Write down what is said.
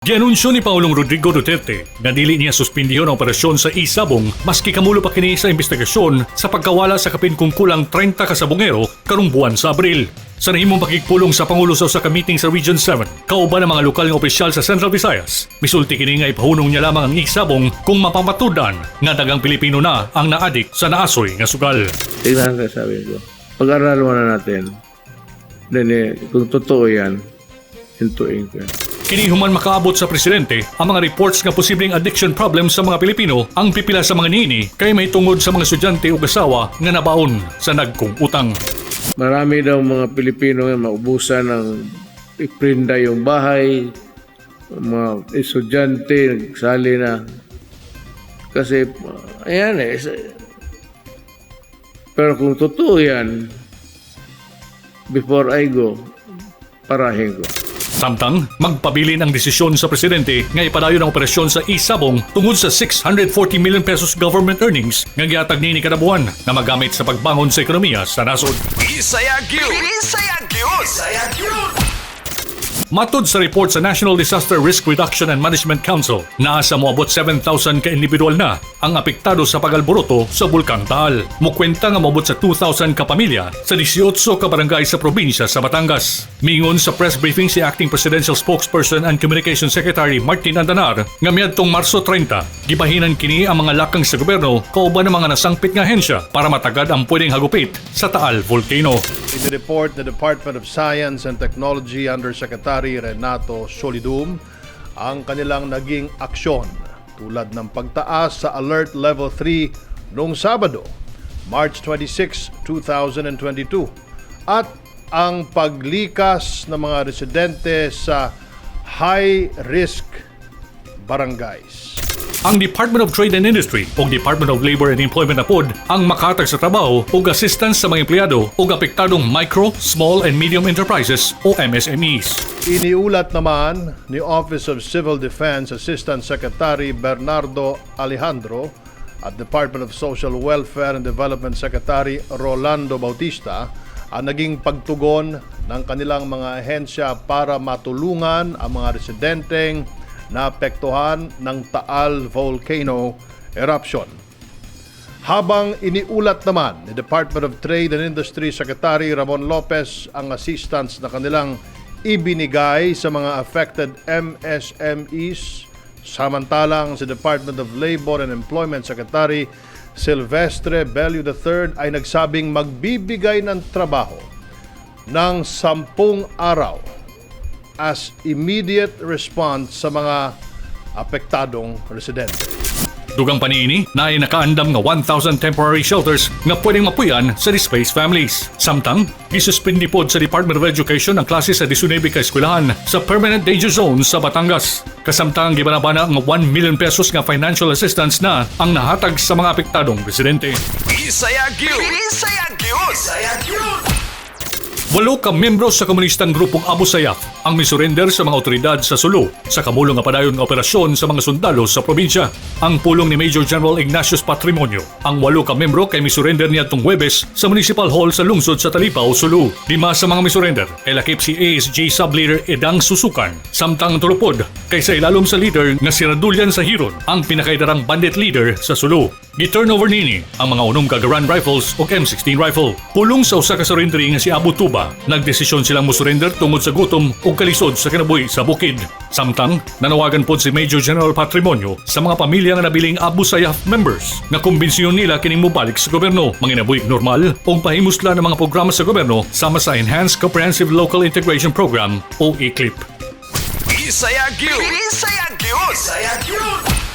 Gianunsyo ni Pangulong Rodrigo Duterte nga dili niya suspindihon ang operasyon sa e-sabong maski kamulo pa kini sa investigasyon sa pagkawala sa kapin kung kulang 30 ka sabongero karong buwan sa Abril. Sa nahimong pakigpulong sa Pangulo sa usa ka meeting sa Region 7, kauban ang mga lokal nga opisyal sa Central Visayas, misulti kini nga ipahunong niya lamang ang e-sabong kung mapamatudan nga daghang Pilipino na ang naadik sa naasoy nga sugal. Tignan ka, sabi ko. Pag-aralan muna natin. Then, eh, kung totoo yan, hintuin ko yan. Kini human makaabot sa presidente ang mga reports nga posibleng addiction problem sa mga Pilipino ang pipila sa mga niini kay may tungod sa mga estudyante ug asawa nga nabaon sa nagkong utang. Marami daw mga Pilipino nga maubusan ng iprenda yung bahay, mga estudyante, nagsali na. Kasi, ayan eh. Pero kung totoo yan, before I go, parahin ko. Samtang magpabilin ang desisyon sa presidente nga ipadayon ang operasyon sa e-sabong tungod sa 640 million pesos government earnings nga gihatag niini kada buwan nga magamit sa pagbangon sa ekonomiya sa nasod. Bisaya gyud. Bisaya gyud. Bisaya gyud. Matod sa report sa National Disaster Risk Reduction and Management Council, naa sa moabot 7,000 ka individual na ang apektado sa pagalboroto sa Bulkang Taal. Mukwenta nga moabot sa 2,000 ka pamilya sa 18 ka barangay sa probinsya sa Batangas. Mingon sa press briefing si Acting Presidential Spokesperson and Communication Secretary Martin Andanar nga miadtong Marso 30, gibahinan kini ang mga lakang sa gobyerno kauban ng mga nasangpit nga ahensya para matagad ang pwedeng hagupit sa Taal Volcano. Inireport ng Department of Science and Technology Undersecretary Renato Solidum ang kanilang naging aksyon tulad ng pagtaas sa Alert Level 3 noong Sabado, March 26, 2022, at ang paglikas ng mga residente sa high-risk barangays. Ang Department of Trade and Industry o Department of Labor and Employment na pod ang makatag sa trabaho ug assistance sa mga empleyado ug apektadong micro, small and medium enterprises o MSMEs. Iniulat naman ni Office of Civil Defense Assistant Secretary Bernardo Alejandro at Department of Social Welfare and Development Secretary Rolando Bautista ang naging pagtugon ng kanilang mga ahensya para matulungan ang mga residenteng naapektuhan ng Taal Volcano eruption. Habang iniulat naman ni Department of Trade and Industry Secretary Ramon Lopez ang assistance na kanilang ibinigay sa mga affected MSMEs, samantalang si Department of Labor and Employment Secretary Silvestre Bello III ay nagsabing magbibigay ng trabaho ng 10 araw as immediate response sa mga apektadong residente. Dugang pa niini, naay nakaandam nga 1,000 temporary shelters nga pwedeng mapuyan sa displaced families. Samtang, gisuspindi pod sa Department of Education ang klase sa 19 ka eskwelahan sa permanent danger zone sa Batangas. Kasamtang, gibanabana nga 1 million pesos nga financial assistance na ang nahatag sa mga apektadong residente. Bisaya gyud. Bisaya gyud. Bisaya gyud. Walo ka miyembro sa komunistang grupong Abu Sayyaf ang misurrender sa mga otoridad sa Sulu sa kamulong nga padayon nga operasyon sa mga sundalo sa probinsya. Ang pulong ni Major General Ignatius Patrimonio, ang walo ka miyembro kay misurrender niadtong Huwebes sa Municipal Hall sa lungsod sa Talipao, Sulu. Lima sa mga misurrender kay lakip si ASG subleader Edang Susukan. Samtang ang tulo pod kay sa ilalom sa leader nga si Radulian Sahiron, ang pinakaidarang bandit leader sa Sulu. Gi-turnover nini ang mga 6 ka Garand rifles ug M16 rifle. Pulong sa usa ka surrendering nga si Abu Tuba, nagdesisyon silang mosurrender tungod sa gutom ug kalisod sa kinabuhi sa bukid. Samtang, nanawagan pod si Major General Patrimonio sa mga pamilya nga nabiling Abu Sayyaf members nga kumbinsiyon nila kining mobalik sa gobyerno, manginabuhi normal ug pahimuslan ang mga programa sa gobyerno sama sa Enhanced Comprehensive Local Integration Program o ECLIP. Bisaya gyud. Bisaya gyud. Bisaya gyud.